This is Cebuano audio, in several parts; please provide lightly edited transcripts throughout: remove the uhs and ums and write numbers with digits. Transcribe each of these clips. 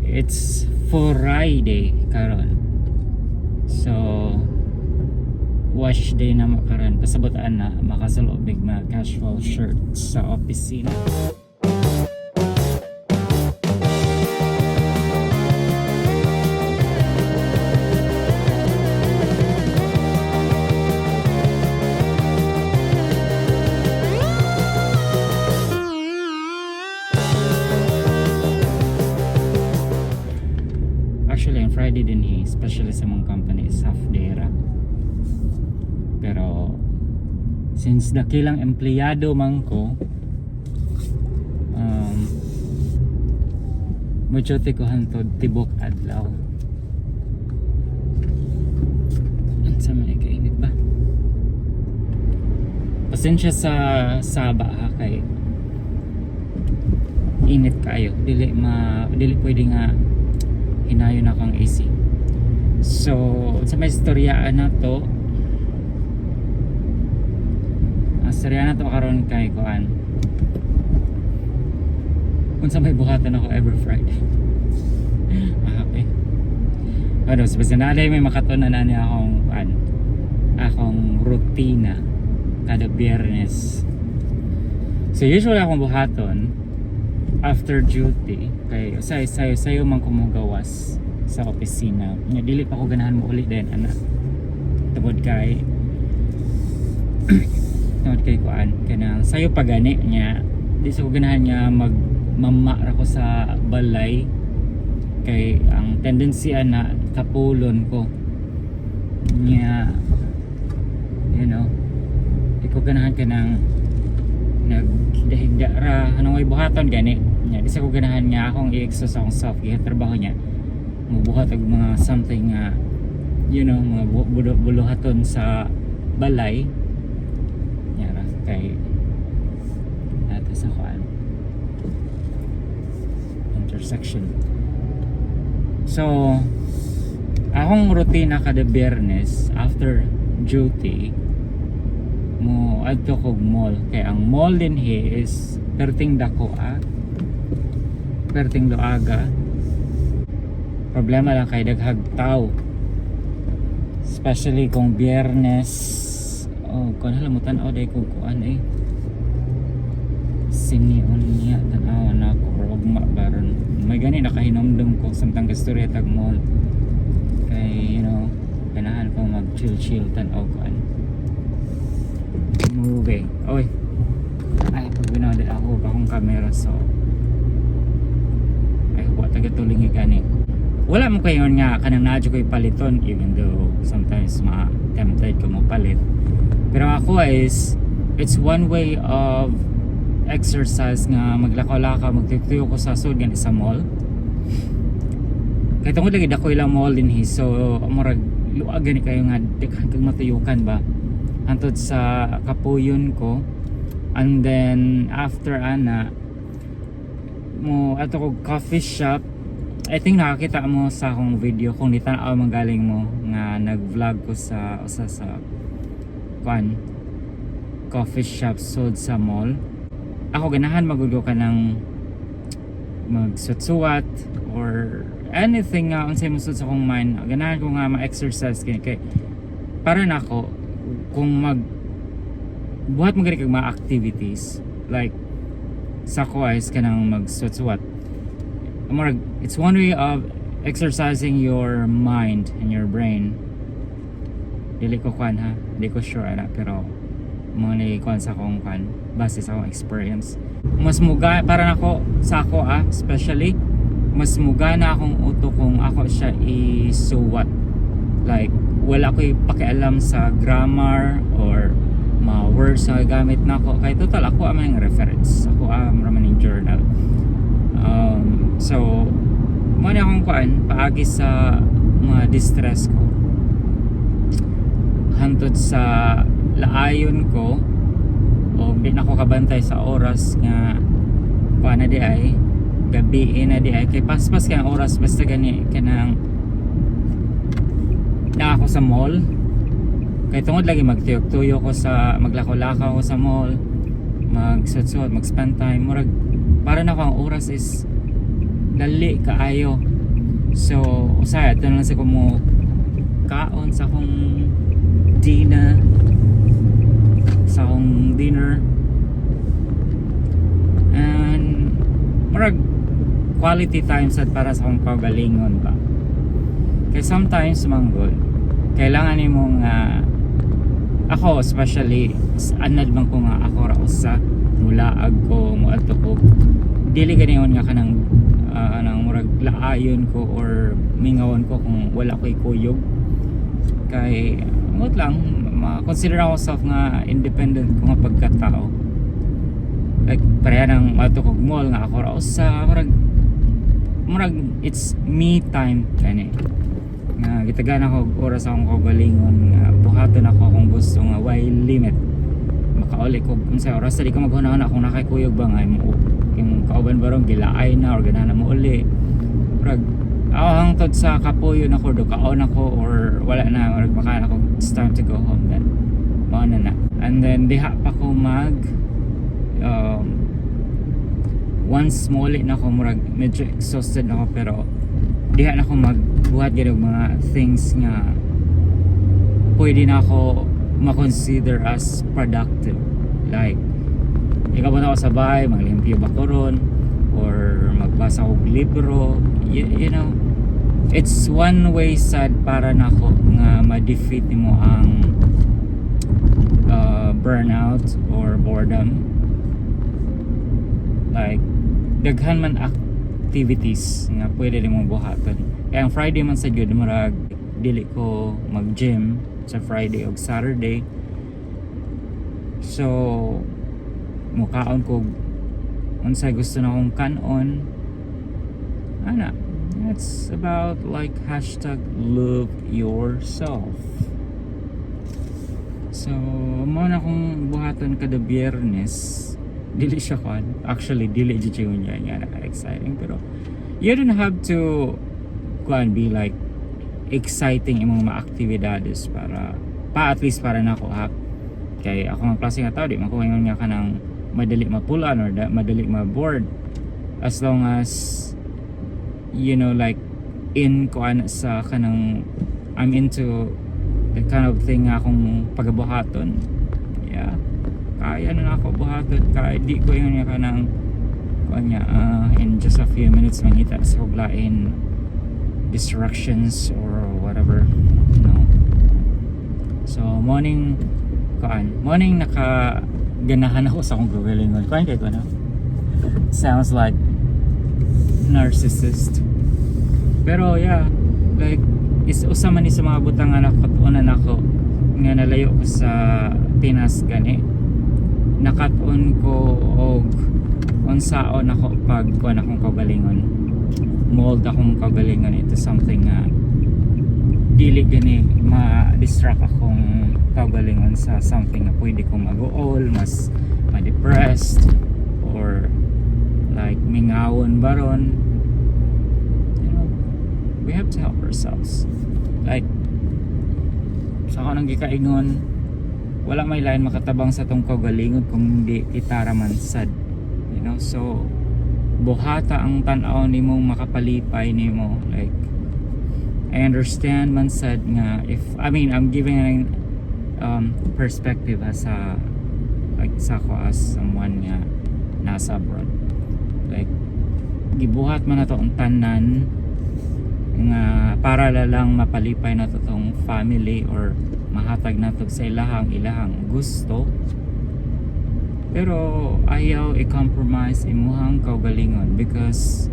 It's Friday karon. So wash day na makaron, pasabot ana makasulod og mga casual shirts sa opisina. Actually, ang Friday din eh, especially sa mga company, is half day ra. Pero since dakilang empleyado man ko, mo-duty ko hantod tibok adlaw. Unsa man ay kainit ba? Pasensya sa saba ha, kay init kayo. Dili pwede nga hinayon na kang AC. So, sa may istoryaan na to, ang istorya na to karon kay kuan. Unsa may buhatan ako every Friday. Ah, okay. Ano, sa basta na may makatunan na niya akong kuan, akong rutina kada Biyernes. So usually akong buhaton after duty kay say sayo sayo man ko mogawas sa opisina. Nya dili pa ko ganahan mo uli din ana. Tungod kay kuan kanang sayo pa gani nya di sa ko ganahan nga mag mama ra ko sa balay kay ang tendency ana kapulon ko nya, di ko ganahan kanang naghigda-higda ra anong way buhaton gani nya. Di sa ko ganahan nga akong i-exhaust akong self gihat trabaho niya mubuhat og mga something nga mga buluhaton sa balay nya ra kay nato sa kuan intersection. So akong rutina kada Biyernes after duty, mo adto kog mall kay ang mall din he is perting dako ah, perting luaga. Problema lang kay daghag tao, especially kung Biyernes. Oh, kun hala mo tan-aw day kog kuan eh, sinion niya tan-aw na ako or ugma baron may gani nakahinomdom ko samtang gastorya tag mall kay ganahan ko mag chill chill tan-aw kuan movie. Oy, ay, pag binodel ako pa akong camera, so ay wa taga tulingi gani. Wala mo kayo nga kanang naadyo ko'y paliton, even though sometimes ma-tempted ko mo palit, pero ako is it's one way of exercise nga maglakaw-lakaw, magtuyo ko sa sud gani sa mall kay tungod lagi dako ilang mall din hi, so murag luag gani kayo nga daghan kag matuyukan ba hantod sa kapuyon ko. And then after ana mo ato ko coffee shop. I think nakakita mo sa akong video kung di tan-aw man galing mo nga nag-vlog ko sa usa sa kuan coffee shop sud sa mall. Ako ganahan magugo ka ng magsuwat or anything nga unsay mosud sa akong mind. Ganahan ko nga ma-exercise kay kay para nako kung mag buhat mo gani kag mga activities like sa ko is kanang magsuwat, murag it's one way of exercising your mind and your brain. Dili ko kwan ha, di ko sure ana, pero mga ni kwan sa akong kwan base sa akong experience, mas muga para nako sa ako ah, especially mas muga na akong utok kung ako siya isuwat. Like wala ko'y pakialam sa grammar or mga words na gamit nako kay total ako ang mga reference, ako ang raman yung journal. So mo ni akong kuan paagi sa mga distress ko hantod sa laayon ko o di na ko kabantay sa oras nga kuan na di ay gabi na di ay kay paspas kay ang oras basta gani kanang na ako sa mall kay tungod lagi magtuyok-tuyok ko sa maglakaw-lakaw ko sa mall, magsuot-suot, mag-spend time, murag Para nako ang oras is dali kaayo. So, usahay adto na lang sa ko mo kaon sa akong dinner and murag quality time sad para sa akong kaugalingon ba, kay sometimes manggod kailangan nimo nga, ako especially, anad man ko nga ako ra usa, mulaag ko, muadto ko, dili ganingon nga kanang anang murag laayon ko or mingawon ko kung wala ko'y kuyog, kay mot lang ma-consider ako self nga independent ko nga pagkatao. Like pareha ng adto kog mall nga ako ra usa, murag it's me time kani nga gitagan ako og oras akong kaugalingon nga buhaton ako akong gusto nga way limit. Makauli ko unsay oras, di ko maghuna-huna kung nakay kuyog ba nga imo yung kauban ba ron gilaay na or ganahan na mo uli. Murag ako hangtod sa kapuyo na ko do kaon ako or wala na, murag makaon ako, it's time to go home, then mao na na. And then diha pa ko mag once muli na ako, murag medyo exhausted na ako, pero diha na ako magbuhat gyud og mga things nga pwede na ako ma-consider as productive. Like ikaw ba ako sa bahay, maglimpyo ba ko ron or magbasa og libro. You know it's one way sad para nako nga ma-defeat nimo ang burnout or boredom. Like daghan man activities nga pwede nimo buhaton. Kaya ang Friday man sa gyud, murag dili ko mag gym sa Friday og Saturday, so mukaon ko unsay gusto na akong kanon ana. It's about like #LoveYourself. So mo na akong buhaton kada Biyernes. Dili siya kwan, actually dili jud siya nga nga naka-exciting, pero you don't have to kwan be like exciting imong mga aktibidades para pa, at least para nako ha, kay ako nga klase nga tao, di man ko ingon nga kanang madali mapulan or madali ma-bored, as long as like in kuan sa kanang I'm into the kind of thing nga akong pagabuhaton. Yeah, kaya na ako buhaton, kaya di ko yun nga kanang kuan niya, in just a few minutes mangita sa kog lain distractions or whatever, no. So morning kuan, morning naka ganahan ako sa akong kaugalingon kuan, kay kuan sounds like narcissist, pero yeah, like is usa man ni sa mga butang nga nakat-onan ako nga nalayo ko sa Pinas gani. Nakat-on ko og unsaon ako pag kuan akong kaugalingon, mold akong kaugalingon into something nga dili gani ma-distract akong kaugalingon sa something nga pwede kong mag-uol, mas ma-depressed or like mingawon baron. We have to help ourselves. Like sa ako nang gikaingon, wala may lain makatabang sa atong kaugalingon kung hindi kita ra man sad. So buhata ang tan-aw nimo makapalipay nimo. Like I understand man sad nga if, I mean, I'm giving an perspective as a like sa ako as someone nga nasa abroad. Like gibuhat man nato ang tanan nga para la lang mapalipay nato tong family or mahatag nato sa ilahang ilahang gusto, pero ayaw i-compromise imuhang kaugalingon because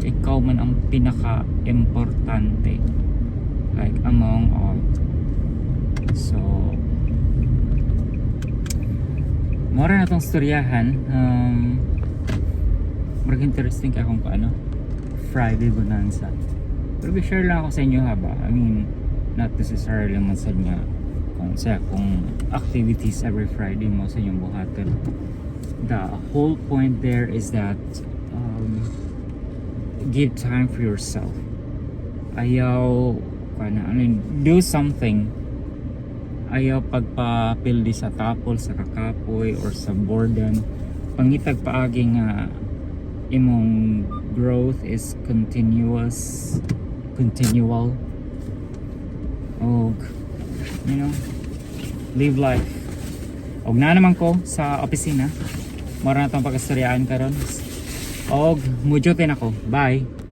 ikaw man ang pinaka importante like among all. So mora na tong storyahan. Murag interesting kay akong ano, Friday Bonanza, pero share lang ako sa inyo ha ba. I mean, not necessarily man sa inyo kung sa kung activities every Friday mo sa inyong buhaton. The whole point there is that give time for yourself. Ayaw kana, I mean, do something. Ayaw pagpapildi sa tapol, sa kakapoy or sa boredom. Pangitag paagi nga imong growth is continuous, continual, og live life. Og na naman ko sa opisina. Mao ra na tong pag karon og mujutin ako. Bye.